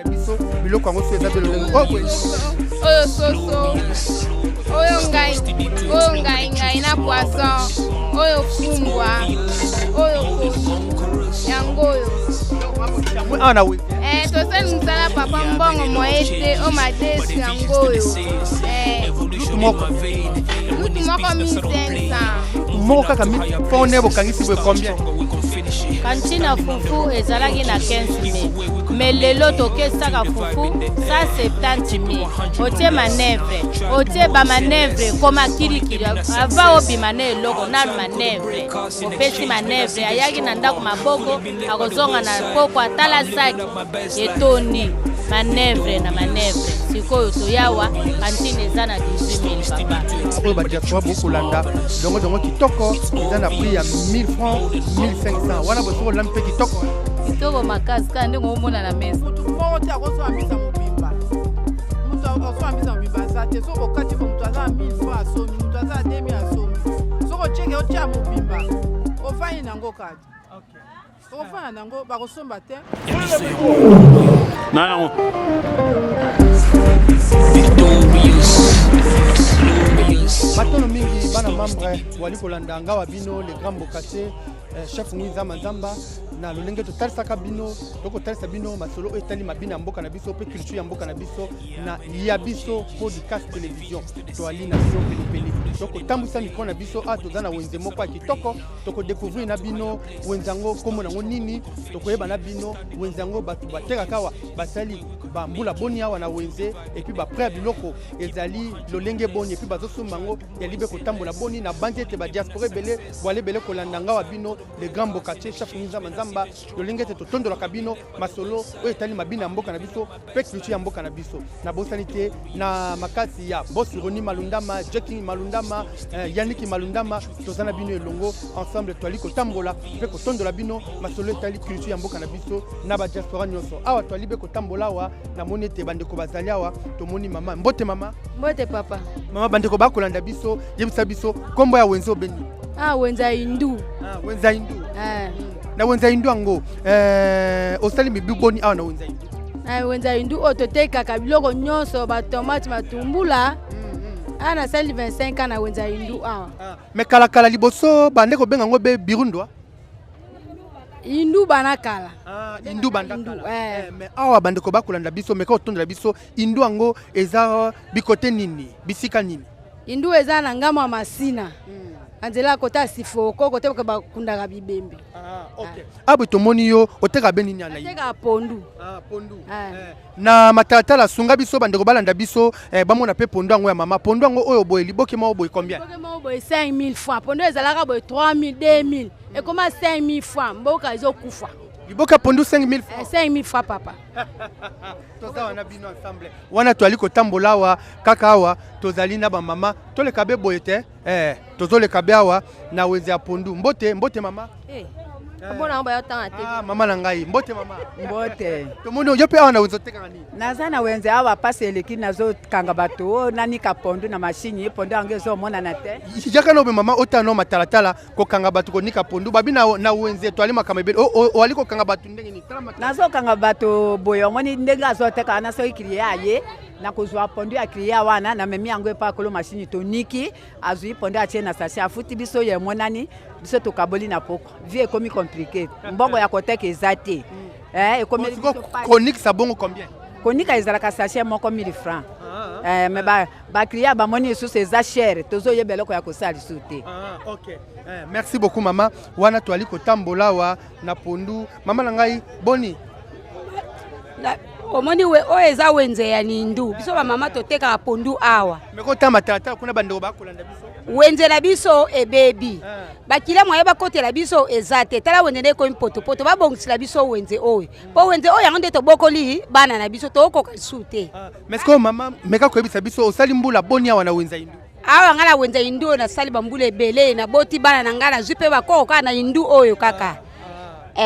Kolanda biso biloko yango so eza be lolenge oyo boye. Oyo soso, oyo ngai, oyo ngai ngai na poisson, oyo fumbwa, oyo pondu, yango oyo. Awa na wenze. Eh, tosali mosala papa, mbongo moye te, o madesu yango oyo. Eh, lutu moko? Lutu moko 1500. Moko kaka mpo ne bokangisi boye combien? Cantine ya fufu ezalaki na 15 000, mais lelo tokesaka fufu 170 000. Otie manœuvre, otie bamanœuvre ekoma kilikili ava obima na eloko nanu. Manœuvre, opesi manœuvre, ayaki na ndako maboko, akozonga na poko, atala saki etondi manœuvre na manœuvre. Sikoyo toyawa, cantine eza na 18 000, papa. Oyo badiaspora bokolanda dongo dongo kitoko eza na prix ya 1000 francs, 1500 wana bosoki olami mpe kitoko. Kitoko makasi, kaka ndenge omona na mesa. Motu moko te akosomba mbisa mobimba. Moto akosomba mbisa mobimba aza te. Soki okati bo, moto aza na 1000 francs asombi, moto aza na 2000 asombi. Soki otieke otia mobimba, ofandi nango kati, okofanda nango, bakosomba te. Na yango. Matono mingi bana membre wali kolanda ngawa bino le grand mbokatier, chef Ngui Nzamba Nzamba. Na lolenge totalisaka bino, tokotalisa bino masolo oyo etali mabina ya mboka na biso mpe culture ya mboka na biso na ya biso podcast télévision. Toali na bino penepene, tokotambwisa micro na biso. A toza na wenze moko ya kitoko, tokodécouvrir na bino wenze yango, nkombo nango nini, tokoyeba na bino wenze yango, bato batekaka awa basali bambula boni awa na wenze, et puis baprix ya biloko ezali lolenge boni, et puis bazosomba yango yali be kotambola boni. Na bandi ete badiaspora ebele bwale ebele kolanda ngawa bino le grand mbokatier, chef Nzamba Nzamba, lolenge ete totondolaka bino masolo oyo etali mabina ya mboka na biso mpe culture ya mboka na biso. Nabosani te na makasi ya boss Roni Malundama, Jacking Malundama, Yaniki Malundama, toza na bino elongo ensemble. Toali kotambola mpe kotondola bino masolo etali culture ya mboka na biso na badiaspora nyonso. Awa toali mpe kotambola awa, namoni ete bandeko bazali awa. Tomoni mama. Mbote mama. Mbote papa. Mama, bandeko bakolanda biso, yebisa biso nkombo ya wenze obeni. Ah, wenze ya Indu. Ah, wenze ya Indu. Eh. Na wenze ya Indu yango, osali mibu boni awa na wenze ya Indu? Na wenze ya Indu oyo totekaka biloko nyonso, batomate, matumbula. Awa nasali 25 ans na wenze ya Indu awa. Ah, mais kalakala liboso bande kobenga yango be Birundwa? Indu bana kala. Ah, Indu banda Indu, kala. Eh. Mais awa bandeko bakolanda biso, meka otondela biso Indu yango eza bikote nini, bisika nini? Indu eza na ngambo ya Masina, na nzela ya kota ya Sifoko, kote bakundaka bibembe. Ah, okay. Abe tomoni yo oteka be nini ana? Atekaka pondu. Ah, pondu. Eh. Eh. Na matalatala, sunga biso, bandeko balanda biso, bamona mpe pondu yango ya mama. Pondu yango oyo boye, liboke moko boye combien? Liboke moko boye 5000 francs. Pondu ezalaka boye 3000, 2000, ekoma 5000 francs. Mboka ezokufa. Liboke ya pondu 5000 francs? Eh, 5000 francs, papa. Toza wana bino ensemble. Wana toali kotambola awa kaka, awa tozali na bamama. Toleka be boye te, tozoleka be awa na wenze ya pondu. Mbote, mbote mama. Omona yango bayotanga te. Ah, mama na ngai, mbote mama. Mbote. Tomoni yo mpe awa na wenze, otekaka nini? Naza na wenze awa, pasi eleki, nazokanga bato oyo nanika pondu na mashini. Pondu yango ezomonana te. Yaka na obe mama, otala no matalatala, kokanga bato konika pondu. Babi na wenze toali makambo ebele. Oali kokanga bato ndenge nini? Tala Nazokanga bato boye, omoni ndenge azoteka wana. Soki client aye, nakozwa pondu ya client wana, namemi yango epa akolo mashini, toniki, azwi pondu, atie na sachet, afuti biso. Oyo emonani, biso tokaboli na poko. Vie ekomi compliqué, mbongo ya koteka eza te. Ekomeli biso pasi. Konikisa bongo combien? Konika ezalaka sachet moko 1000 francs. Mais baclient bamoni lisusu eza cher, tozoyeba eloko ya kosala lisusu te. Ah, ok. Merci beaucoup mama. Wana toali kotambola awa na pondu. Mama na ngai, boni? Omoni we, oyo eza wenze ya Nindu. Biso bamama totekaka pondu awa. Me kotama tata kuna, bandeko bakolanda biso. Wenze na biso ebebi, bakila moye bakotela biso eza te. Tala wenze nde ekomi potopoto. Babongisela biso wenze oyo, mpo wenze oyo yango nde tobokoli bana na biso, tokokoka lisusu te. Mais sikoyo mama, meka koyebisa biso, osali mbula boni awa na wenze ya Indu? Awa ngai na wenze Indu oyo nasali bambula ebele. Naboti bana na ngai, nazwi mpe bakoko kaka na Indu oyo kaka.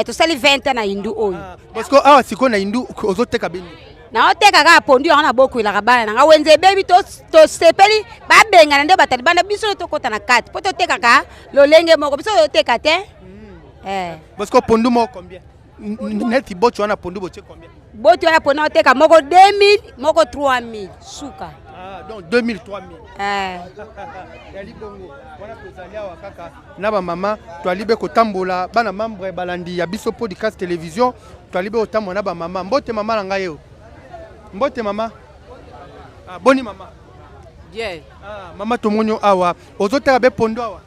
Tosali 20 ans na Indu oyo. Parce que awa sikoyo na Indu ozoteka beni? Naoteka kaka pondu yango, nabokwelaka bana na ngai. Wenze ebebi, tosepeli babengana nde bato libanda, biso tokɔta na kati mpo totekaka lolenge moko. Biso toteka te. Parce que pondu moko combien? Neti bocho wana, pondu botie combien? Boti wana mpona oteka moko 2000, moko 3000, suka. Ah, donc 2000, 3000. Eh. Yali bongo wana tozali awa kaka na bamama, toali be kotambola, bana membre balandi ya biso podcast télévision, toali be kotambola na bamama. Mbote mama na ngai yo. Mbote mama. Ah, boni mama? Bien. Ah, mama, tomoni yo awa ozoteka be pondu awa?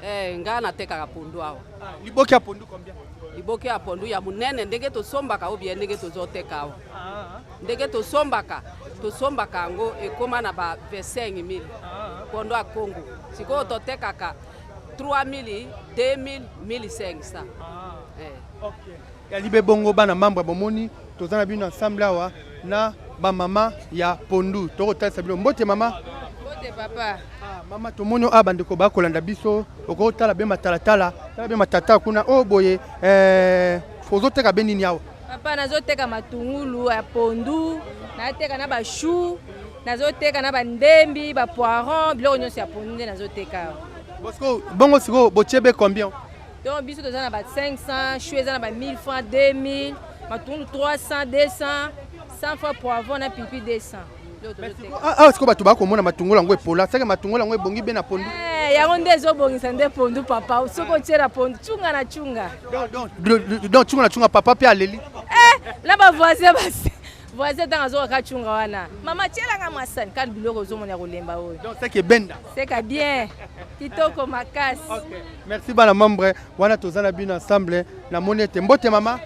Eh, ngai natekaka pondu awa. Ah, liboki ya pondu combien? Liboki ya pondu ya monene ndenge tosombaka ou bien ndenge tozoteka awa? Ndenge tosombaka, tosombaka yango ekóma na ba 25 000, pondu ya Congo. Sikoyo totekaka 3000, 2000, 1500. Eh. Yali be bongo, bana membre, bomoni toza na bino ensemble awa na bamama ya pondu, tokotalisa bino. Mbote mama. Mbote papa. Ah, mama, tomoni awa bandeko bakolanda biso, okotala be matalatala, tala be matata kuna oyo boye. Eh, ozoteka be nini awa? Papa, nazoteka matungulu ya pondu, nateka na bachoux, nazoteka na bandembi, bapoiron, biloko nyonso ya pondu nde nazoteka awa. Bosiko bongo sikoyo botie be combien? Donc biso toza na ba 500, chou eza na ba 1000 francs, 2000, matungulu 300, 200, 100 francs, poivron na pipi 200. Biloko tozoteka. Awa sikoyo bato bakomona matungulu yango epola, seke matungulu yango ebongi be na pondu? Eh, yango nde ezobongisa nde pondu papa. Soki otie na pondu, cunga na cunga. Donc cunga na cunga, papa mpe aleli. Eh, na bavoisin, basi voisin ntango azokaka cunga wana, mama tielanga mwasani kaka biloko ozomona ya kolemba oyo. Donc seke ebenda. Seka bien, kitoko makasi. Merci bana membre, wana toza na bino ensemble. Namoni ete mbote mama.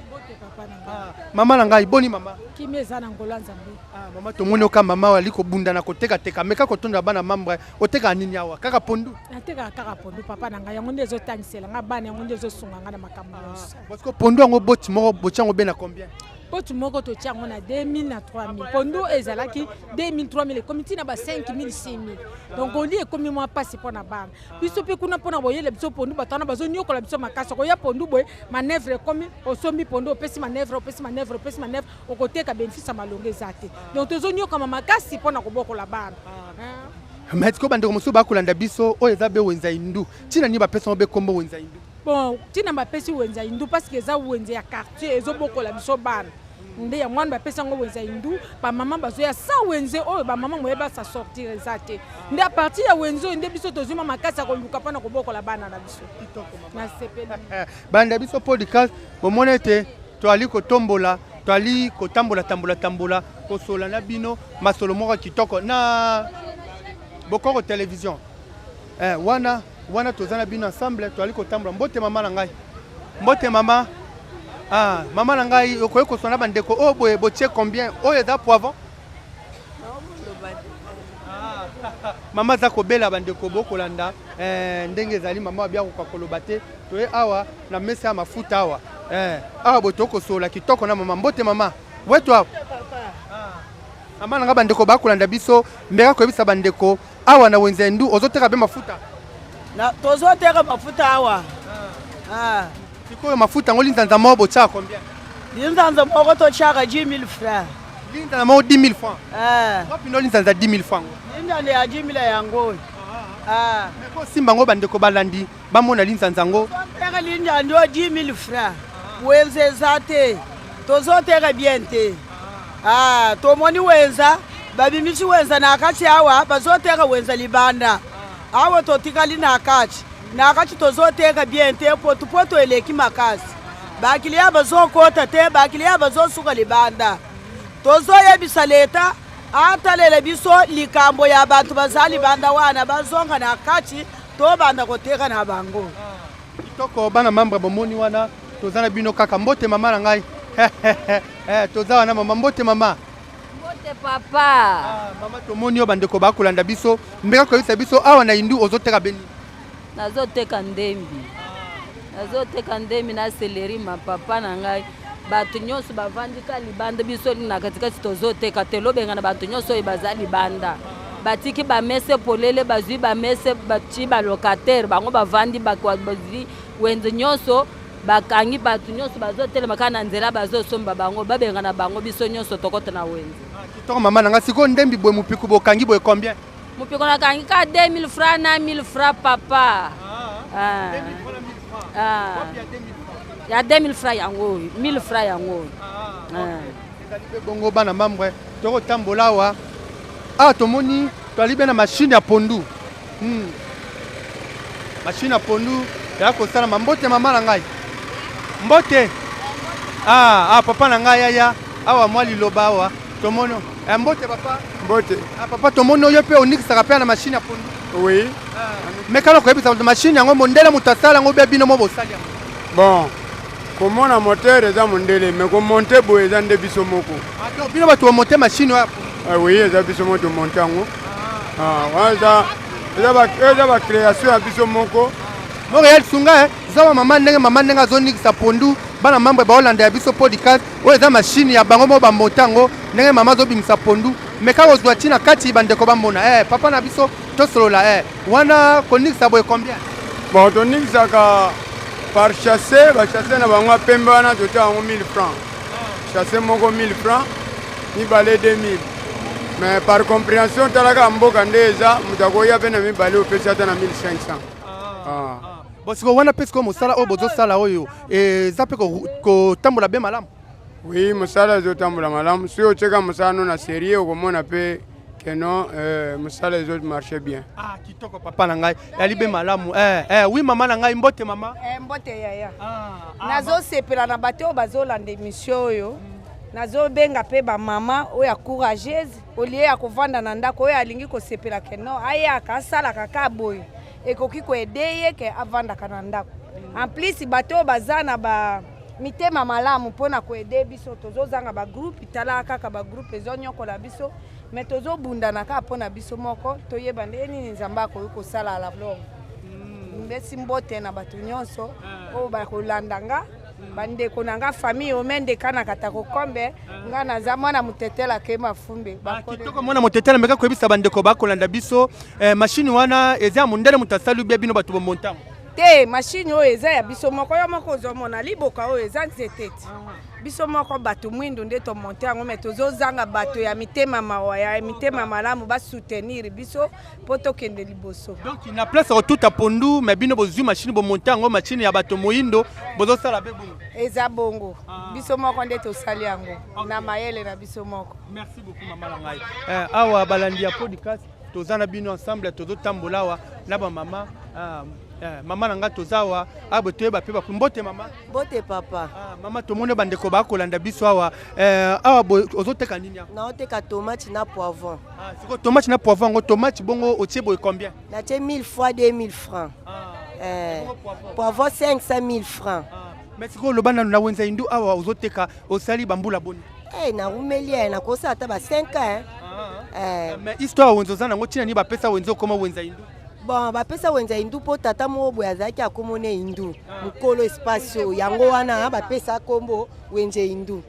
Ah, mama na ngai, boni mama? Kimi eza na ngolo ya Nzambe. Ah, mama, tomoni oka mama ali kobunda na kotekateka, meka kotonda bana membre, otekaka nini awa? Kaka pondu? Natekaka kaka pondu papa na ngai, yango nde ezotangisela ngai bana, yango nde ezosunga ngai na makambo nyonso. Parce que pondu yango, boti moko botia yango be na combien? Poti moko totia yango na 2000 na 3000. Pondu ezalaki 2000, 3000, ekomi ntina ba 5000, 6000. Donc oli ekomi mwa mpasi mpo na bana biso mpe kuna mpona boyele biso pondu. Bato wana bazoniokola biso makasi. Okoya pondu boye, manœuvre ekomi, osombi pondu, opesi manœuvre, opesi manœuvre, opesi manœuvre, okoteka, bénéfice ya malongo eza te. Donc tozoniokama makasi mpona kobokola bana. Mais sikoyo bandeko mosusu bakolanda biso, oyo eza be wenza Indu, ntina nini bapesa yango be kombo wenza Indu? Bon, ntina bapesi wenza Indu, parce que eza wenze ya quartier, ezobokola biso bana, nde yango wana bapesi yango wenza Indu. Bamama bazoya, sans wenze oyo bamama moye basa sortir eza te. Nde à partir ya wenze oyo nde biso tozwi mwa makasi ya koluka mpona kobokola bana na biso. Nasepeli. Banda biso podcast, bomoni ete toali kotombola, toali kotambola tambola tambola, kosola na bino masolo moko ya kitoko na Bokoko Télévision. Eh, wana wana toza na bino ensemble, toali kotambola. Mbote mama na ngai, mbote mama. Ah, mama na ngai, okoki kosola na bandeko oyo boye, botie combien? Oyo eza poivron? Mama aza kobela, bandeko bokolanda. Eh, ndenge ezali, mama abia koka koloba te. Toye awa na mesa ya mafuta awa. Eh, awa boye tokosola kitoko na mama. Mbote mama wetu awa. Mama na ngai, bandeko bakolanda biso, mbeka koyebisa bandeko awa na wenze Ndu, ozoteka be mafuta? Tozoteka mafuta awa. Ah. Sikoyo mafuta yango, linzanza moko botiaka combien? Linzanza moko totiaka 10 000 francs. Linzanza moko 10 000 francs? Eh. Wapi no linzanza 10 000 francs? Linzanza ya 10 000 yango oyo. Ah. Kosimba yango, bandeko balandi bamona linzanza yango. Tozoteka linzanza oyo 10 000 francs. Wenze eza te, tozoteka bien te. Ah, tomoni wenza babimisi wenza na kati awa, bazoteka wenza libanda awa, totikali na kati. Na kati tozoteka bien te, potopoto eleki makasi, bakiliya bazokota te, bakiliya bazosuka libanda. Tozoyebisa leta atalela biso likambo ya bato baza libanda wana, bazonga na kati, tobanda koteka na bango. Kitoko, bana membre, bomoni wana toza na bino kaka. Mbote mama na ngai. Eh, toza wana mama. Mbote mama. Mbote papa. Ah, mama, tomoni yo, bandeko bakolanda biso, mbeka koyebisa biso awa na Indu ozoteka beni? Nazoteka ndembi, nazoteka ndembi na céleri. Ma papa na ngai, bato nyonso bavandi ka libanda, biso na katikati tozoteka te. Lobenga na bato nyonso oyo baza libanda, batiki bamese polele, bazwi bamese, batie balocataire, bango bavandi, bazwi wenze nyonso, bakangi. Bato nyonso bazotelema kaka na nzela, bazosomba. Bango babenga na bango, biso nyonso tokota na wenze. Kitoko mama na ngai. Sikoyo ndembi boye, mopiku bokangi boye combien? Mopiko nakangi ka 2000 francs na 1000 francs papa. Ah. Ah. Ya 2000 francs yango oyo, 1000 francs yango oyo. Ah. Ezali mpe bongo bana membre tokotambola awa awa tomoni toali be na machine ya pondu. Machine ya pondu ya kosalama. Mbote mama na ngai, mbote. Ah, ah, papa na ngai yaya awa mwa liloba awa tomoni. Eh, mbote papa. Mbote. Ah, papa tomoni oyo mpe onikisaka mpe na machine ya pondu. Oui. Mekana koyebisa bato machine yango mondele moto asala yango be bino mo bosali yango? Bon, komona moteur eza mondele, mais komonte boye eza nde biso moko. Ah, donc bino bato bomonte machine oyo? Ah, oui, eza biso moko tomonte yango. Ah, wana eza bacréation ya biso moko. Moko ya lisunga eza ba mama ndenge mama ndenge azonikisa pondu. Bana mambo baolanda ya biso podcast oyo, eza machine ya bango moko bamonte yango, ndenge mama azobimisa pondu. Mais kaka ozwa ntina kati bandeko bamona. Papa na biso, tosolola. Wana konikisa boye combien? Bon, tonikisaka par sachet. Basachet na bango ya pembe wana, totia yango 1000 francs sachet moko, 1000 francs mibale, 2000. Mais par compréhension, talaka mboka nde eza, moto akoya mpe na mibale, opesi ata na 1500. Ah. Bon, sikoyo wana mpe sikoyo mosala oyo bozosala oyo eza mpe kotambola be malamu? Oui, mosala ezotambola malamu. Soki otieka mosala no na sérieux, okomona mpe keno mosala ezomarche bien. Ah, kitoko papa na ngai, yali be malamu. Oui, mama na ngai, mbote mama. Mbote yaya. Nazosepela na bato oyo bazolanda émission oyo. Nazobenga mpe bamama oyo ya courageuse, au lieu ya kovanda na ndako, oyo alingi kosepela ke no ayaka asalaka ka boye, ekoki koaider ye ke avandaka na ndako. En plus, bato oyo baza na ba mitema malamu mpona koaider biso, tozozanga bagroupe. Talaka kaka bagroupe ezonyokola biso, mais tozobundana kaka mpona biso moko toyeba nde nini Nzambe akoki kosala. La longue mbesi mbote na bato nyonso oyo bakolanda nga, bandeko na nga, famille Omende Kanakata Kokombe. Nga naza mwana motetela ke mafumbe. Kitoko, mwana motetela. Meka koyebisa bandeko bakolanda biso, machine wana eza ya mondele moto asali ubia bino bato bomontango? Te, machine oyo eza ya biso moko. Yo moko ozomona liboka oyo eza nzete ti biso moko bato mwindu nde tomonte yango. Mais tozozanga bato ya mitema mawa, ya mitema malamu, basoutenir biso mpo tokende liboso. Donc na place ya kotuta pondu, mais bino bozwi machine, bomonte yango, machine ya bato moyindo, bozosala be bongo? Eza bongo, biso moko nde tosali yango na mayele na biso moko. Merci beaucoup mama na ngai. Awa balandi ya podcast, toza na bino ensemble, tozotambola awa na bamama. Mama na ngai, toza awa awa toyeba mpe bapu. Mbote mama. Mbote papa. Ah, mama, tomoni bandeko bakolanda biso awa. Awa boye ozoteka nini awa? Naoteka tomate na poivron. Ah, sikoyo tomate na poivron yango, tomate bongo otie boye combien? Natie 1000 fois 2000 francs. Poivron 500 000 francs. Mais sikoyo oloba nanu, na wenza Indu awa ozoteka, osali bambula boni? Hey, narumeli ye, nakosala ata ba 5 ans. Mais histoire ya wenze oza nango ntina nini bapesa wenze okoma wenza Indu? Bon, bapesa wenze Indu mpo tata moko boye azalaki akomona Indu, mokolo espace oyo, yango wana bapesa nkombo wenze Indu.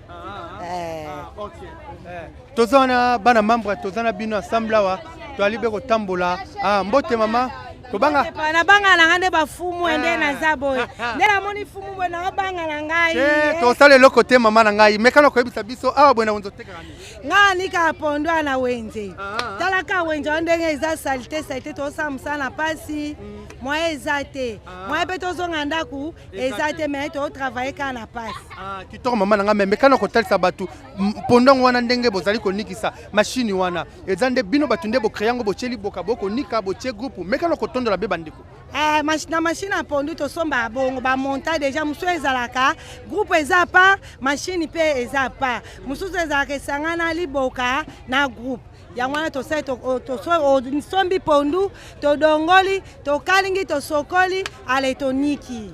Toza wana bana membre, toza na bino ensemble awa, toali be kotambola. Ah, mbote mama, tobanga. Nabanga na ngai nde bafumu nde naza boye, nde namoni fumu boye, naobanga na ngai. Tosala eloko te mama na ngai. Mekana koyebisa biso awa boye na wenze otekaka nini? Ngai anikaka pondu awa na wenze. Talaka wenze wana ndenge eza saleté saleté, tozosala mosala na pasi, moyen eza te, moyen mpe tozonga ndako eza te, mais tozotravaille kaka na pasi. Kitoko mama na ngai. Mais mekana kotalisa bato pondu yango wana ndenge bozali konikisa. Machine wana eza nde bino bato nde bocréer yango, botie liboka, bokonika, botie groupe? Mekana kotondola be bandeko. Na machine ya pondu tosombaka bongo bamonta déjà. Mosusu ezalaka groupe eza part, machine mpe eza part. Mosusu ezalaka esangana liboka na groupe. Yango wana tosali, tosombi pondu, todongoli, tokalingi, tosokoli, ale toniki.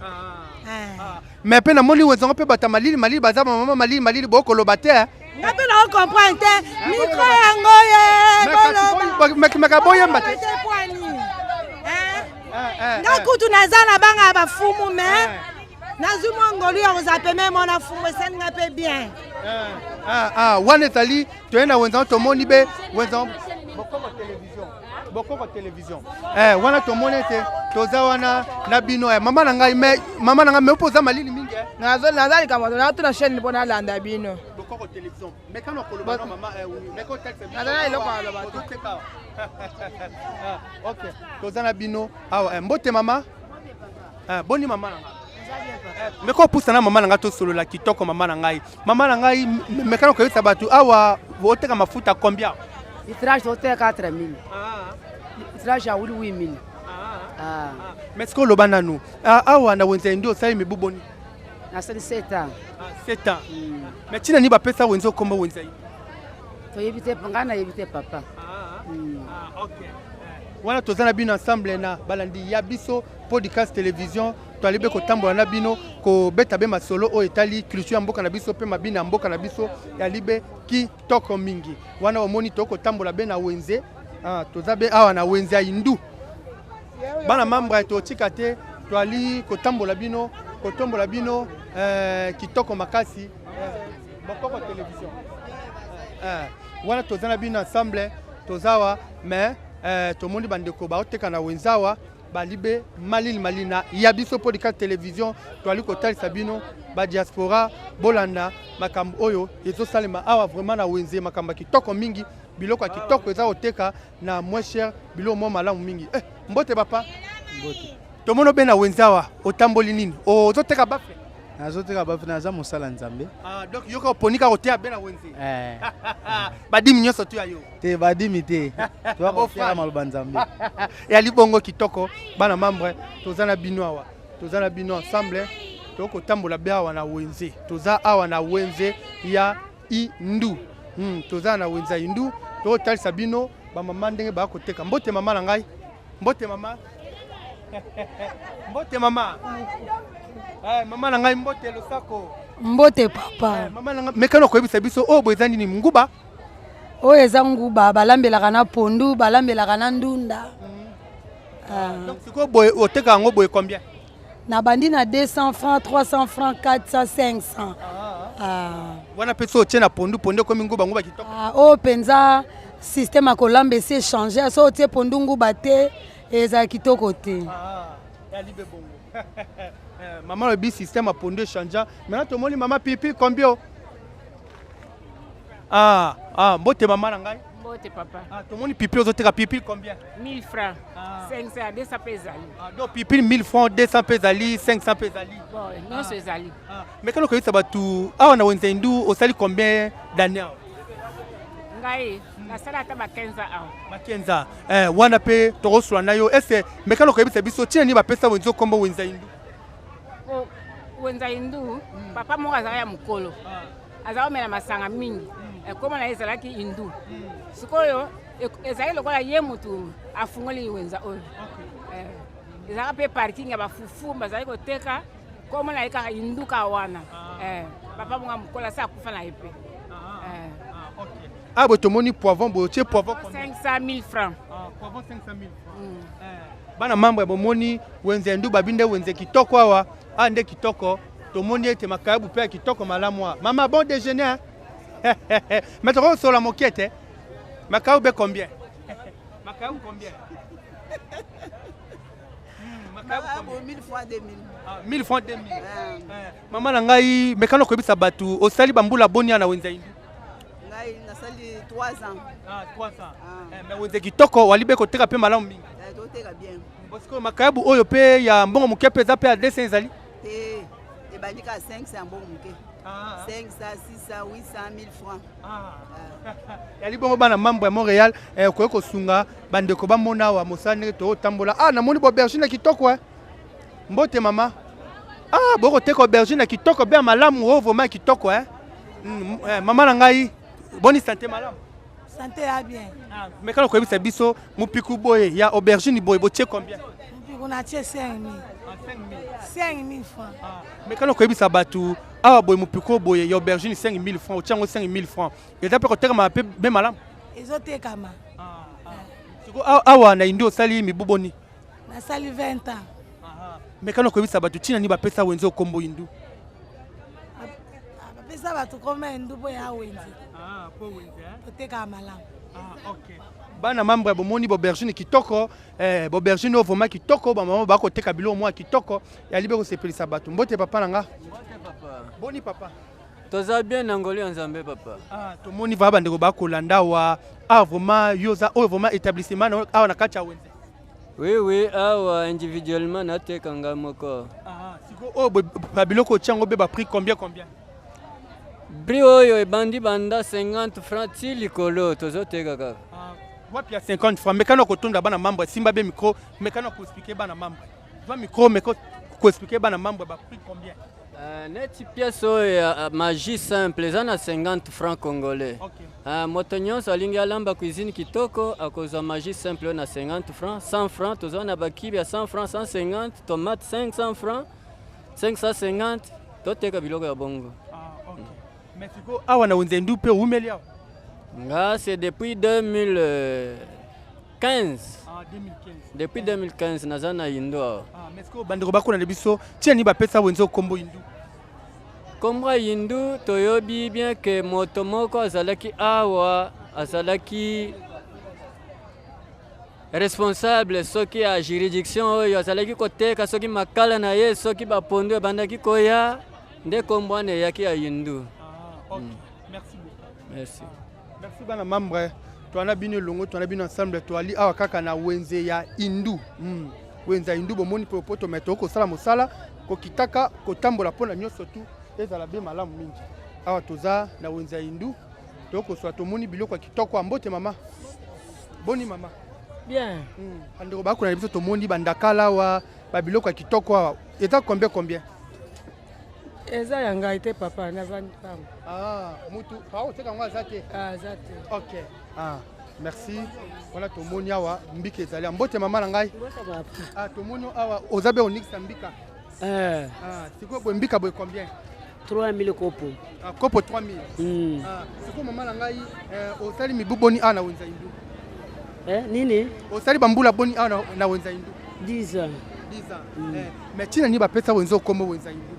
Mais mpe namoni wenze yango mpe bato ya malili malili baza, bamama malili malili, bokoloba te. Nga mpe nao comprendre te, micro yango ye. Meka boyemba te. Nga kutu naza na banga ya bafumu, mais nazwi mwa ngolu ya kozala peme mwana fumu, esali nga mpe bien. Wana ezali toye na wenze, tomoni be wenze Bokoko Télévision, Bokoko Télévision. Wana tomoni ete toza wana na bino. Mama na ngai, mais mama na ngai, mais opo oza malili mingi. Naza likambo, natuna chaîne mpo nalanda bino. Bokoko Télévision. Mekana koloba no mama, meka otalisa biso. Naza na eloko ya loba te. Ozoteka awa. Ok, toza na bino awa. Mbote mama. Boni mama na ngai? Meko opusana mama na ngai, tosolola kitoko. Mama na ngai, mama na ngai, mekana koyebisa bato awa oteka mafuta combien? Litrage toteka 4000, litrage ya wili 8000. Ah. Mais sikoyo oloba nanu, awa na wenze nde osali mibu boni? Nasali 7 ans. 7 ans. Mais ntina nini bapesa wenze okomba wenze? Toyebi te, ngai nayebi te, papa. Wana toza na bino ensemble na balandi ya biso podcast télévision, toali be kotambola na bino, kobeta be masolo oyo etali culture ya mboka na biso mpe mabina ya mboka na biso. Yali be kitoko mingi. Wana omoni tokotambola be na wenze. Ah, toza be awa na wenze ya Indu. Bana membre, totika te, toali kotambola bino, kotombola bino kitoko makasi. Bokoko télévision, wana toza na bino ensemble, toza awa. Mais tomoni bandeko baoteka na wenze awa, bali be malili malili. Na ya biso podcast télévision, toali kotalisa bino badiaspora, bolanda makambo oyo ezosalema awa vraiment na wenze. Makambo ya kitoko mingi, biloko ya kitoko eza koteka na moins cher, biloko mwa malamu mingi. Mbote papa. Mbote. Tomoni obe na wenze awa, otamboli nini? Ozoteka baffle? Nazoteka baffle, naza mosala Nzambe. Ah, donc yoka oponi kaka koteya be na wenze? Eh. Badimi nyonso tu ya yo? Te, badimi te, toya koteka maloba Nzambe. Eyali bongo kitoko. Bana membre, toza na bino awa, toza na bino ensemble, tokotambola be awa na wenze. Toza awa na wenze ya Indu. Toza na wenze ya Indu, tokotalisa bino bamama ndenge baya koteka. Mbote mama na ngai, mbote mama, mbote mama. Mama na ngai, mbote, losako. Mbote papa. Mama na ngai, mekano koyebisa biso oyo boye eza nini? Nguba? Oyo eza nguba, balambelaka na pondu, balambelaka na ndunda. Ah. Donc sikoyo boye oteka yango boye combien? Nabandi na 200 francs, 300 francs, 400, 500. Ah. Wana mpe so otie na pondu, pondu ekomi nguba, nguba kitoko. Ah, oyo mpenza système ya kolamba esi échange. So otie pondu, nguba te ezala kitoko te. Yali be bongo. Mama alobi système ya pondu échange. Maintenant tomoni mama, pipi combien? Ah, ah, mbote mama na ngai. Mbote papa. Ah, tomoni pipi, ozoteka pipi combien? 1000 francs, 500, 200 mpe ezali. Ah, donc pipi 1000 francs, 200 mpe ezali, 500 mpe ezali. Bon, nyonso ezali. Mais kana koyebisa bato awa na wenze Indu, osali combien d'année awa? Ngai nasala ata ba 15 ans awa. Ba 15 ans. Wana mpe tokosula na yo ese. Mekana koyebisa biso ntina nini bapesa wenze okombo wenze Indu? Po wenza Indu, papa moko azalaka ya mokolo, azalaka komela masanga mingi, ekoma na ye ezalaki Indu. Sikoyo ezalaki lokola ye motu afungoli wenza oyo. Ezalaka mpe parking ya bafufu bazalaki koteka. Kombo na ye kaka Indu kaka wana. Papa moko ya mokolo asi akufa na ye mpe. Ah, boye tomoni poivron, boye otie poivron 500 000 francs. Poivron 500 000 francs. Bana mambo ya bomoni wenze Ndu, babi nde wenze kitoko awa. Awa nde kitoko. Tomoni ete makayabu mpe ya kitoko malamu awa. Mama, bon déjeuner, hein? Mais tokosola moke te. Makayabu be combien? Makayabu combien? Makayabu 1000 francs, 2000. 1000 francs, 2000. Mama na ngai, mekana koyebisa bato osali bambula boni na wenze Indu? Ngai nasali 3 ans. Ah, 3 ans. Mais wenze kitoko, wali be koteka mpe malamu mingi. Toteka bien. Sikoyo makayabu oyo mpe ya mbongo moke mpe eza mpe ya 200 ezali? Te, ebandi kaka 500 ya mbongo moke, 500, 600, 800, 1000 francs. Yali bongo. Bana mambo ya Montréal, okoki kosunga bandeko bamona awa mosala ndenge tootambola. Ah, namoni boaubergine ya kitoko. Mbote mama. Ah, bokoteka aubergine ya kitoko be ya malamu oyo vraiment ya kitoko. Mama na ngai, boni santé? Malamu? Santé ya bien. Mekana koyebisa biso mopiku boye ya aubergine boye botie combien? Mopiku natie 5000, 5000 francs. Mekana koyebisa bato awa boye, mopiku boye ya aubergine 5000 francs, otia yango 5000 francs, eza mpe kotekama mpe be malamu? Ezotekama. Siko awa na Indi osali mibu boni? Nasali 20 ans. Mekana koyebisa bato ntina nini bapesa wenze okombo Indu? Bapesa bato koma Indu mpo ya wenze totekaka malamu. Bana mambo ya bomoni boaubergine kitoko, boaubergine oyo vraiment kitoko. Bamama bakoteka biloko mwa kitoko, yali be kosepelisa bato. Mbote papa na nga. Boni papa? Toza bien na ngolu ya Nzambe, papa. Ah, tomoni va bandeko bakolanda awa. Ah, vraiment yo oza oyo vraiment établissement awa na kati ya wenze. Oui, oui, awa individuellement nateka nga moko. Ah, siko oyo ba biloko otia yango be ba prix combien combien? Prix oyo ebandi banda 50 francs ti likolo tozoteka kaka. Ah, wapi ya 50 francs? Mekana kotonda bana membre, simba be micro, mekana ko expliquer bana membre. Zwa micro meko ko expliquer bana membre ba prix combien? Neti pièce oyo ya magie simple eza na 50 francs congolais. Okay. Moto nyonso alingi alamba cuisine kitoko akozwa magie simple oyo na 50 francs, 100 francs toza na bakibi ya 100 francs, 150, tomate 500 francs, 550 toteka biloko ya bongo. Ah, okay. Mais sikoyo awa na wenze ndu mpe owumeli awa? Nga c'est depuis 2015. Ah, 2015. Depuis 2015 naza na Indo awa. Ah, mais sikoyo bandeko bakolanda biso tia nini bapesa wenze okombo Indu? Kombo ya Indu toyobi bien ke moto moko azalaki awa azalaki responsable soki ya juridiction oyo azalaki koteka soki makala na ye soki bapondu ebandaki koya nde kombo wana eyaki ya Indu. Ah, okay. Merci beaucoup. Merci. Merci bana membre. Toana bino elongo, toana bino ensemble, toali awa kaka na wenze ya Indu. Wenze ya Indu bomoni popoto mais tokosala mosala kokitaka kotambola mpona nyonso tu ezala be malamu mingi. Awa toza na wenze ya Indu, tokoswa tomoni biloko ya kitoko. Ya mbote mama. Boni mama. Bien. Bandeko bakona biso tomoni bandakala awa, ba biloko ya kitoko awa. Eza combien combien? Eza ya ngai te papa, navandi pamba. Ah, mutu aoteka yango aza te? Aza te. Ok. Ah, merci. Wana tomoni awa mbika ezali. Mbote mama na ngai. Ah, tomoni awa oza be onikisa mbika. Eh. Ah, sikoyo boye mbika boye combien? 3000 kopo. Ah, kopo 3000. Ah, sikoyo mama na ngai eh, osali mibu boni awa na wenza Indu? Eh, nini? Osali bambula boni awa na wenza Indu? 10 ans. 10 ans. Eh, mais ntina nini bapesa wenze okombo wenza Indu?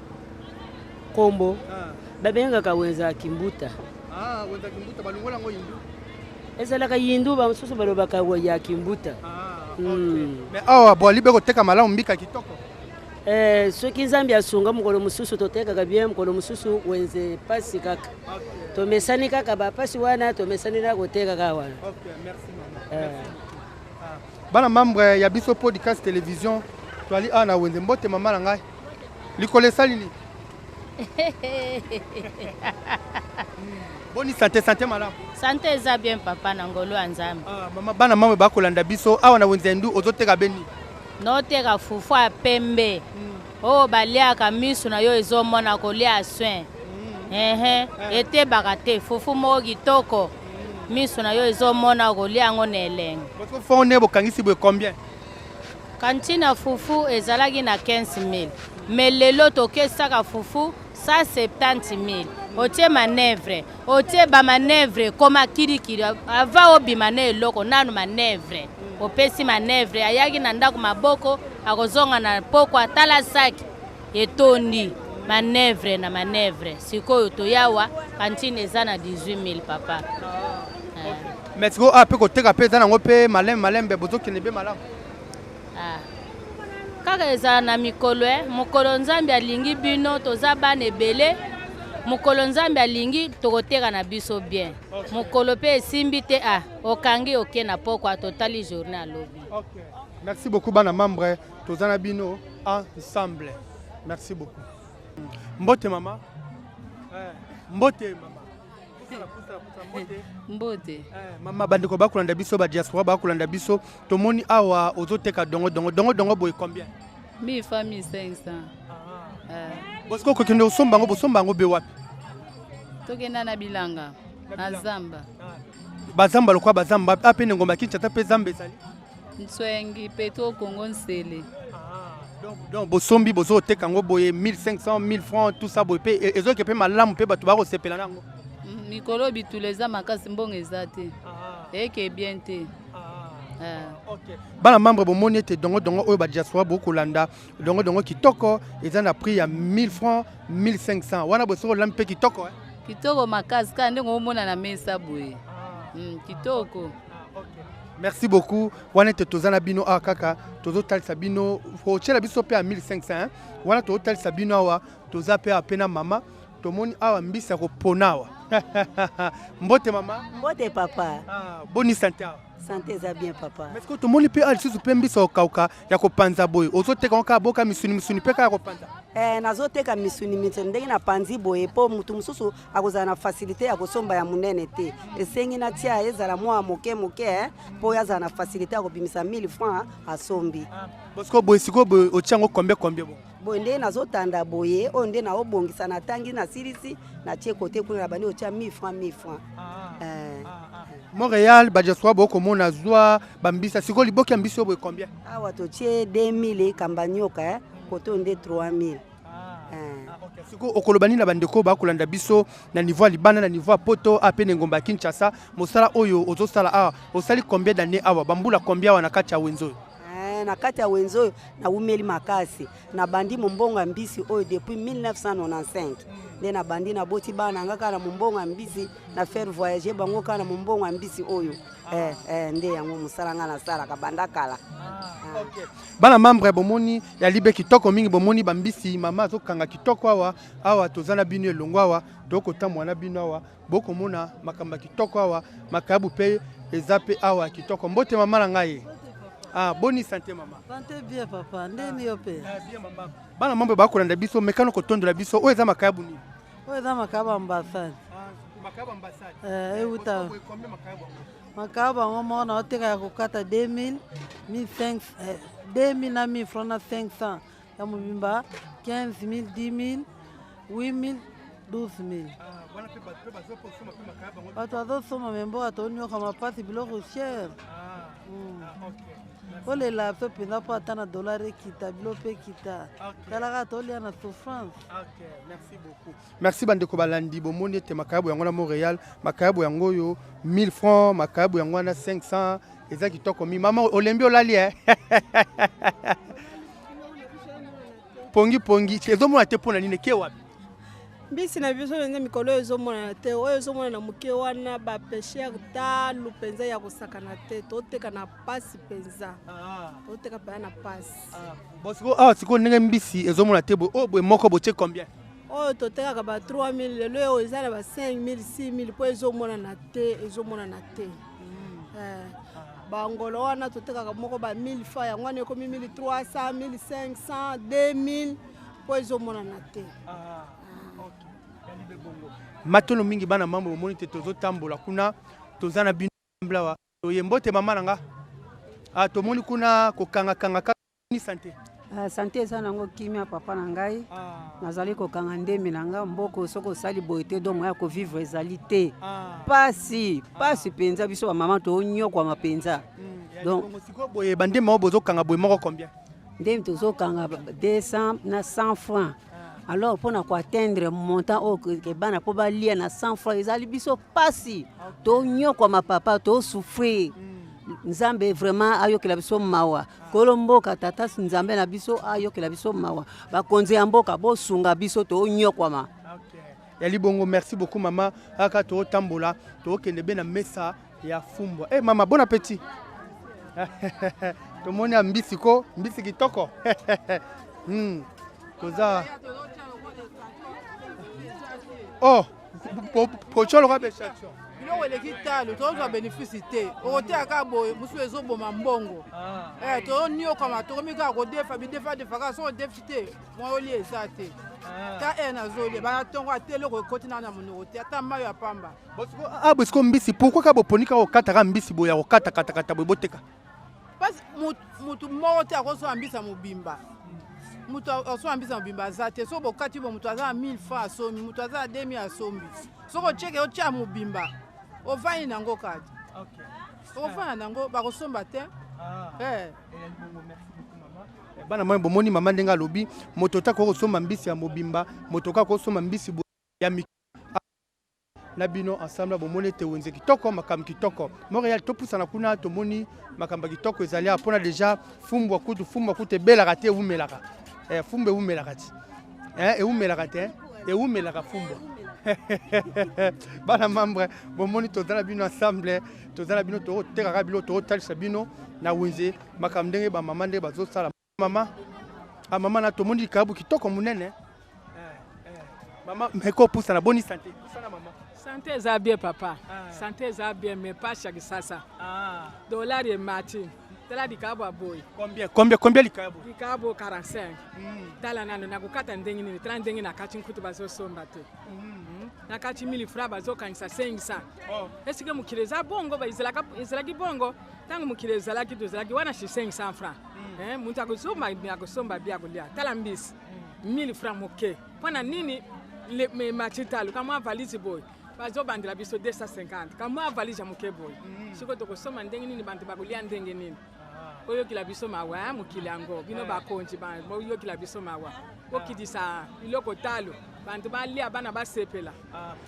Kombo. Ah. Babengaka wenza ya Kimbuta. Ah, wenza Kimbuta balongola yango Indu. Ezalaka Yindu, bamosusu balobaka ya Kimbuta. Ah, okay. Mais awa boali be koteka malamu mbika kitoko. Eh, soki Nzambe asunga mokolo mosusu totekaka bien, mokolo mosusu wenze pasi kaka. Okay. Tomesani kaka bapasi wana, tomesani na koteka kaka wana. Okay, merci mama. Eh. Merci. Ah. Bana membre ya biso podcast télévision, toali awa na wenze. Mbote mama na ngai. Likolo esali nini? Boni santé, santé malamu. Santé eza bien papa na ngolu ya Nzambe. Ah, mama bana mama bakolanda biso awa na wenze Ndu ozoteka beni. Noteka fufu ya pembe. Oyo baliaka misu na yo ezomona kolia soin. Ehe, etebaka te fufu moko kitoko. Misu na yo ezomona kolia yango na elengi. Fond ne bokangisi boye combien? Kantina fufu ezalaki na 15000 mais lelo tokesaka fufu 170000. Otie manœuvre, otie ba manœuvre koma kirikiri avant obima na eloko nanu manœuvre. Opesi manœuvre ayaki na ndako maboko akozonga na poko atala saki etondi manœuvre na manœuvre. Sikoyo toyawa kantine eza na 18000 papa. Mais sikoyo awa mpe koteka mpe eza nango mpe malembe malembe bozokende mpe malamu. Ah. Kaka ezala na mikolo eh. Mokolo Nzambe alingi bino toza bana ebele. Mokolo Nzambe alingi tokoteka na biso bien. Okay. Mokolo pe esimbi te ah okangi oke na pokwa totali journée alobi. Okay. Merci beaucoup bana membre toza na bino ensemble. Merci beaucoup. Mbote mama. Eh, mbote mama. Mbote. Eh, mama bandeko bakolanda biso ba diaspora bakolanda biso tomoni awa ozoteka dongo dongo dongo dongo boye combien? 1000 francs 1500. Ah. Bosiko kokende osomba yango bosomba yango be wapi? Tokenda na bilanga na zamba. Bazamba lokwa bazamba ape na ngomba Kinshasa pe zamba ezali. Nswengi Petro Congo Nsele. Donc bosombi bozoteka yango boye 1500 1000 francs tout ça boye pe ezoke pe malamu pe bato bakosepela na yango. Mikolo bitula eza makasi mbongo eza te. Eke bien te. Okay. Bana membre bomoni ete dongo dongo oyo ba diaspora bokolanda dongo dongo kitoko eza na prix ya 1000 francs 1500 wana bosoko olambi pe kitoko eh? Kitoko makasi kaka ndenge omona na mesa boye. Kitoko. Merci beaucoup. Wana ete toza na bino awa kaka tozotalisa bino kotiela biso pe ya 1500 hein? Wana tozotalisa bino awa toza pe ape na mama tomoni awa mbisi ya kopona awa. Mbote mama. Mbote papa. Ah, boni sante awa? Sante eza bien papa. Mais sikoyo tomoni mpe awa lisusu mpe mbisi ya kokauka ya kopanza boye ozoteka ngo kaka boka misuni misuni mpe kaka ya kopanza? Eh, nazoteka misuni misuni ndenge napanzi boye mpo motu mosusu akozala na facilité ya kosomba ya monene te. Esengi natia ezala mwa moke moke eh, mpo oyo azala na facilité ya kobimisa 1000 francs asombi. Bon, sikoyo boye sikoyo boye otia yango combien combien bongo? Boye nde nazotanda boye oyo nde naobongisa natangi nasilisi natie kote kuna na bandi otia 1000 francs 1000 francs. Eh. Montréal ba diaspora bokomona zwa bambisa sikoyo liboki ya mbisi oyo boye combien? Awa totie 2000 kamba nyoka eh, kote oyo nde 3000. Eh. Sikoyo okoloba nini na bandeko bakolanda biso na niveau ya libanda na niveau ya poto a pe na engomba ya Kinshasa mosala oyo ozosala awa osali combien d'année awa bambula combien awa na kati ya wenze oyo? Eh, na kati ya wenze oyo nawumeli makasi nabandi mombongo ya mbisi oyo depuis 1995 nde nabandi naboti bana na nga kaka na mombongo ya mbisi na faire voyager bango kaka na mombongo ya mbisi oyo. Eh, eh, nde yango mosala nga nasalaka banda kala. Ah, okay. Bana membre bomoni ya libe kitoko mingi bomoni bambisi mama azokanga kitoko awa awa toza na bino elongo awa tokotambola na bino awa bokomona makambo ya kitoko awa makayabu mpe eza mpe awa kitoko. Mbote mama na ngai. Ah, boni sante mama? Sante bien papa, ndeni yo pe? Ah, bien mama. Bana mambo bakolanda biso mekano kotondola biso oyo eza makayabu nini? Oyo eza makayabu ambassade. Ah, makayabu ambassade. Eh, euta. Makayabu yango moko na oteka ya kokata 2000, 1500, 2000 na 1000 francs na 500 ya mobimba 15000, 10000, 8000, 12000. Bato bazosomba me mboka tonyokama mpasi biloko cher. Olela biso mpenza mpo ata na dollar ekita bilo mpe ekita. Talaka tolia na souffrance. Merci beaucoup. Merci bandeko balandi bomoni ete makayabu yango na Montréal makayabu yango oyo 1000 francs makayabu yango wana 500 eza kitoko mi mama olembi olali eh? Pongi pongi ezomona te mpo na nini eke wapi? Mbisi na biso mpenza mikolo oyo ezomonana te, oyo ezomonana moke wana ba pêcheur talu mpenza ya kosakana te, toteka na pasi mpenza, toteka mpenza na pasi. Bon, sikoyo awa sikoyo ndenge mbisi ezomona te boye oyo boye moko botie combien? Oyo totekaka ba 3000 lelo oyo eza na ba 5000 6000 mpo ezomonana te, ezomonana te. Bangolo wana totekaka moko ba 1000 francs, yango wana ekomi 1300, 1500, 2000 mpo ezomonana te. Matono mingi bana mambo bomoni te tozotambola kuna toza na bino awa toye mbote mama na nga. Ah, tomoni kuna kokangakanga kaka ni sante. Ah, sante eza nango kimia papa na ngai. Nazali kokanga ndemi na nga mboko soki osali boye te donc ya kovivre ezali te. Pasi pasi mpenza biso bamama tonyokwama mpenza. Donc sikoyo boye bandemi oyo bozokanga boye moko combien? Ndemi tozokanga 200 na 100 francs. Alors mpona koatteindre montant oyo ke bana mpo balia na 100 francs ezali biso pasi. Tonyokwama papa, tosouffrir. Nzambe vraiment ayokela biso mawa. Kolo mboka tata Nzambe na biso ayokela biso mawa. Bakonzi ya mboka bosunga biso tonyokwama. Ya libongo merci beaucoup mama. Kaka totambola tokende be na mesa ya fumbwa. Eh mama bon appétit. Tomoni ya mbisi ko, mbisi kitoko. Toza. Oh, pocho loka beshatio. Biloko eleki talo, tozwa bénéfice te. Okoteya kaka boye, mosusu ezoboma mbongo. Tozoniokama, tokomi kaka kodefa, bidefa defa kaka, soki odefi te, mwa olia eza te. Ta e nazolia, bana tongo ate eloko ekoti na na monoko te, ata mayo ya pamba. Ah, bosiko mbisi, pourquoi ka boponi kaka kokataka mbisi boye ya kokata kata kata boye boteka? Parce mutu moko te akosomba mbisi ya mobimba. Mutu akosomba mbisi ya mobimba aza te. Soki bokati bo mutu aza na 1000 francs asombi, mutu aza na 2000 asombi. Soki otieke otia mobimba, ovandi nango kati. Okofanda nango bakosomba te. Bana mama bomoni mama ndenge alobi, moto ta kosomba mbisi ya mobimba, moto ka kosomba mbisi ya mik na bino ensemble bomoni ete wenze kitoko, makambo kitoko. Montréal topusana kuna tomoni makambo kitoko ezali awa mpona déjà fumbwa kutu, fumbwa kutu ebelaka te, ewumelaka. Fumbwa ewumelaka te. Ewumelaka te, ewumelaka fumbwa. Bana membre bomoni tozala bino ensemble, tozala bino totekaka bilo, totalisa bino na wenze makambo ndenge ba mama ndenge bazosala. Mama, ah, mama na tomoni likabu kitoko monene. Mama, meko pusana boni santé. Pusana mama. Sante eza bien papa. Sante eza bien mais pasi ya kisasa. Dollar emati. Tala likabo ya boye. Combien combien combien likabo? Likabo 45. Tala nano nakokata ndenge nini? Tala ndenge nakati nkutu bazosomba te. Nakati 1000 francs bazokangisa 500. Esike mokili eza bongo ba ezalaka ezalaki bongo ntango mokili ezalaki tozalaki wana shi 500 francs. Eh, moto akosomba akosomba bia kolia. Tala mbisi. 1000 francs moke. Mpo na nini emati talo kamwa valise boye bazobandela biso 250 kamwa valise ya moke boye sikoyo tokosomba ndenge nini banto bakolia ndenge nini boyokela biso mawa eh, mokili yango bino bakonzi boyokela biso mawa bokitisa biloko talo banto balia bana basepela.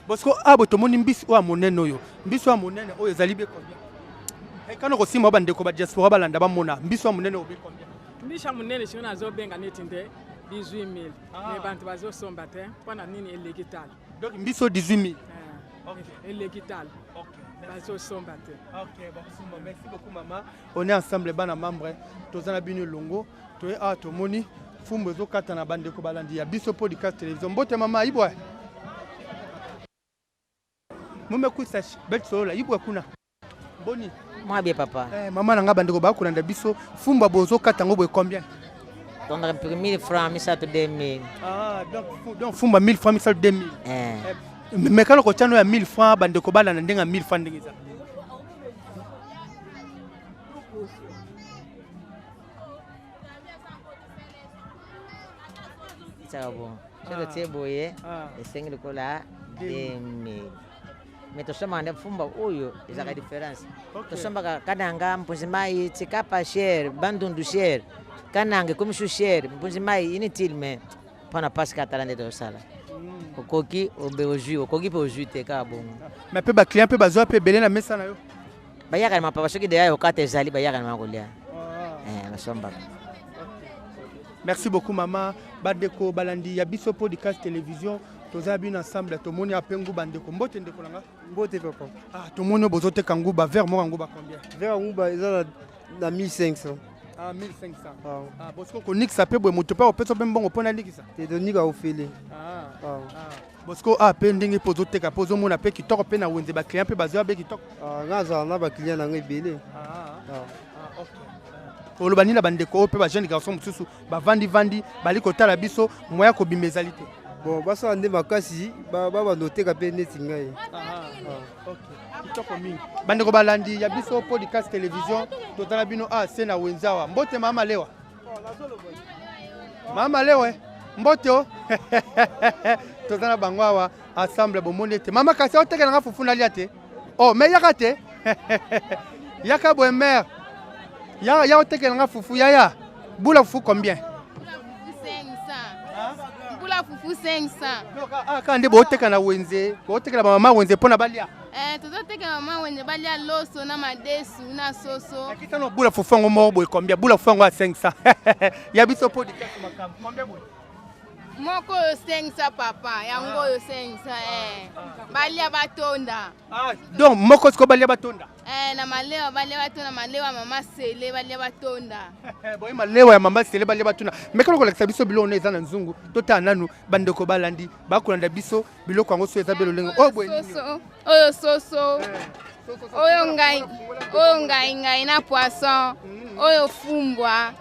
Bosiko abo tomoni mbisi oyo ya monene oyo mbisi oyo ya monene oyo ezali be combien? Ekana kosimba bandeko ba diaspora balanda bamona mbisi oyo ya monene oyo be combien? Mbisi ya monene sikoyo nazobenga neti nde 18000 mais banto bazosomba te mpo na nini eleki talo. Donc mbisi oyo 18000? Eleki talo bazosomba te. Ok, bakosomba. Merci beaucoup mama. On est ensemble bana membre toza na bino elongo toye awa tomoni fumbu ezokata na bandeko balandi ya biso podcast télévision. Mbote mama ibwa. Mume kusa betsolola ibwa kuna. Boni? Moi bien papa. Eh, mama na nga bandeko bakolanda biso fumba bozokata yango boye combien? Tondaka prix 1000 francs misato 2000. Ah, donc fumba 1000 francs misato 2000. Eh. Mais kala kotia no ya 1000 francs bandeko balanda ndenge ya 1000 francs ndenge eza. Saka bon. Soki totie boye esengi lokola 2000. Mais tosombaka nde mfumba oyo ezalaka différence. Tosombaka kananga mpunzi mai tshikapa cher bandundu cher kananga ekomi su cher mpunzi mai inutile mais mpona mpasi kaka tala nde tozosala. Okoki obe ozwi okoki mpe ozwi te kaka bongo. Mais mpe baclient mpe bazwa mpe ebele na mesa na yo. Bayaka na mapapa soki deya okata ezali bayaka na kolia. Basombaka. Merci beaucoup mama. Bandeko balandi ya biso podcast télévision toza bino ensemble tomoni ape nguba ndeko mbote ndeko nanga. Mbote papa. Ah tomoni bozoteka nguba verre moko nguba combien? Verre nguba eza na 1500. Ah 1500. Ah bosiko konikisa pe boye moto pe opesa pe mbongo mpona nikisa? Te tonika ofele. Ah. Bosiko ah pe ndenge mpe ozoteka mpe ozomona mpe kitoko mpe na wenze ba client mpe bazwa be kitoko. Ah nga azala na ba client na nga ebele. Ah. Oloba nini na bandeko oyo mpe ba jeune garçon mosusu bavandi-vandi bali kotala biso moya kobima ezali te? Bon basala nde makasi babanda oteka mpe neti ngai. Kitoko mingi bandeko balandi ya biso podcast télévision totala bino a se na wenze awa. Mbote mama Lewa. Mama Lewa mbote o. Toza na bango awa ensemble bomoni ete mama kasi otekela nga fufu nalia te. Oh mais yaka te. Yaka boye mère. Ya ya otekela nga fufu yaya. Bula fufu combien? 500. Bula fufu 500. Ah ka nde boteka na wenze, botekela ba mama wenze pona balia. Eh, tozoteka mama wenze balia loso na madesu na soso. Kitano bula fufu yango moko boye combien? Bula fufu yango ya 500. Ya biso podcast makambo. Combien boye? Moko oyo 500 papa, yango oyo 500 eh. Balia batonda. Donc moko siko balia batonda. Eh, na malewa balia batonda, malewa mama Sele balia batonda. Boye malewa ya mama Sele balia batonda. Mais kana kolakisa biso biloko wana eza na nzungu, totala nanu bandeko balandi bakolanda biso biloko yango so eza belo lenge. Oh boye nini? Soso, oyo soso. Oyo ngai, oyo ngai ngai na poisson, oyo fumbwa,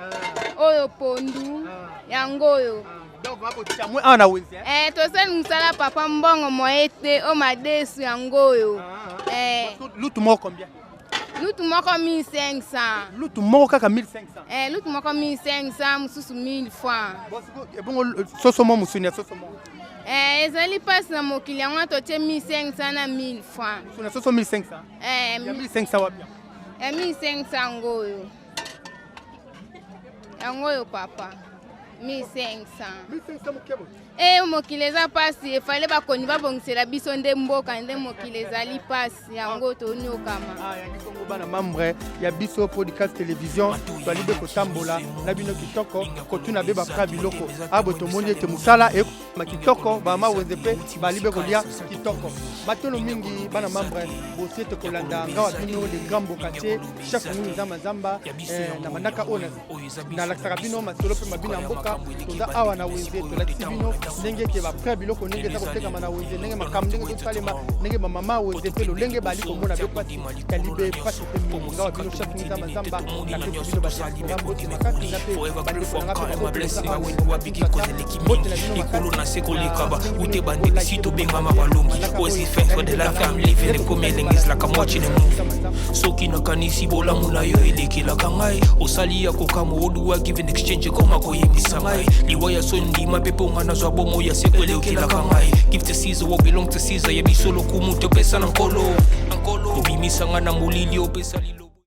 oyo pondu, yango oyo. Donc bakotia awa na wenze. Eh, tosali mosala papa mbongo moye te o madesu yango oyo. Eh. Lutu moko combien? Lutu moko 1500. Lutu moko kaka 1500. Eh, lutu moko 1500, mosusu 1000 francs. Ebongo soso mo mosuni ya soso moko. Eh, ezali mpasi na mokili yango totie 1500 na 1000 francs. Mosuni ya soso 1500. Eh, Ya 1500 wapi? Ya 1500 yango oyo. Yango oyo papa. 1500. 1500 moke boye. Eh, mokili eza mpasi, efale bakoni babongisela biso nde mboka nde mokili ezali mpasi yango tonyokama. Kongo bana membre ya biso podcast télévision twali be kotambola na bino kitoko kotuna be bafra biloko abo tomoni ete mosala ekoma kitoko bamama wenze mpe bali be kolia kitoko. Matono mingi bana membre bosi ete kolanda ngawa bino le grand mbokatier chef Ngulu Nzamba Nzamba na manaka oyo nalakisaka bino masolo mpe mabino ya mboka. Toza awa na wenze tolakisi bino Ndenge ete baprès biloko ndenge eza kotekama na wenze, ndenge makambo ndenge ezosalema, ndenge bamama wenze mpe lolenge bali komona be pasi kalibe pasi mpe mingi. Ngawa bino chef Nzamba Nzamba, napesi bino badiaspora mbote makasi na mpe bandeko na nga mpe bazokoleka awa mbote na bino. Likolo na se koleka ba ute bandekisi tobengama balongi ozi fin de la femme livre ekomi elengi ezalaka moitié na movie. Soki nakanisi bolamu na yo elekelaka ngai, osali ya kokamwa oduwa give and exchange ekoma koyembisa ngai liwa ya soni. Ndima mpe mpo nga nazwa bomo ya seko eleokelaka ngai. Give to Caesar what belong to Caesar, ya biso lokumu topesa na Nkolo. Obimisa nga na molili, opesa lilo.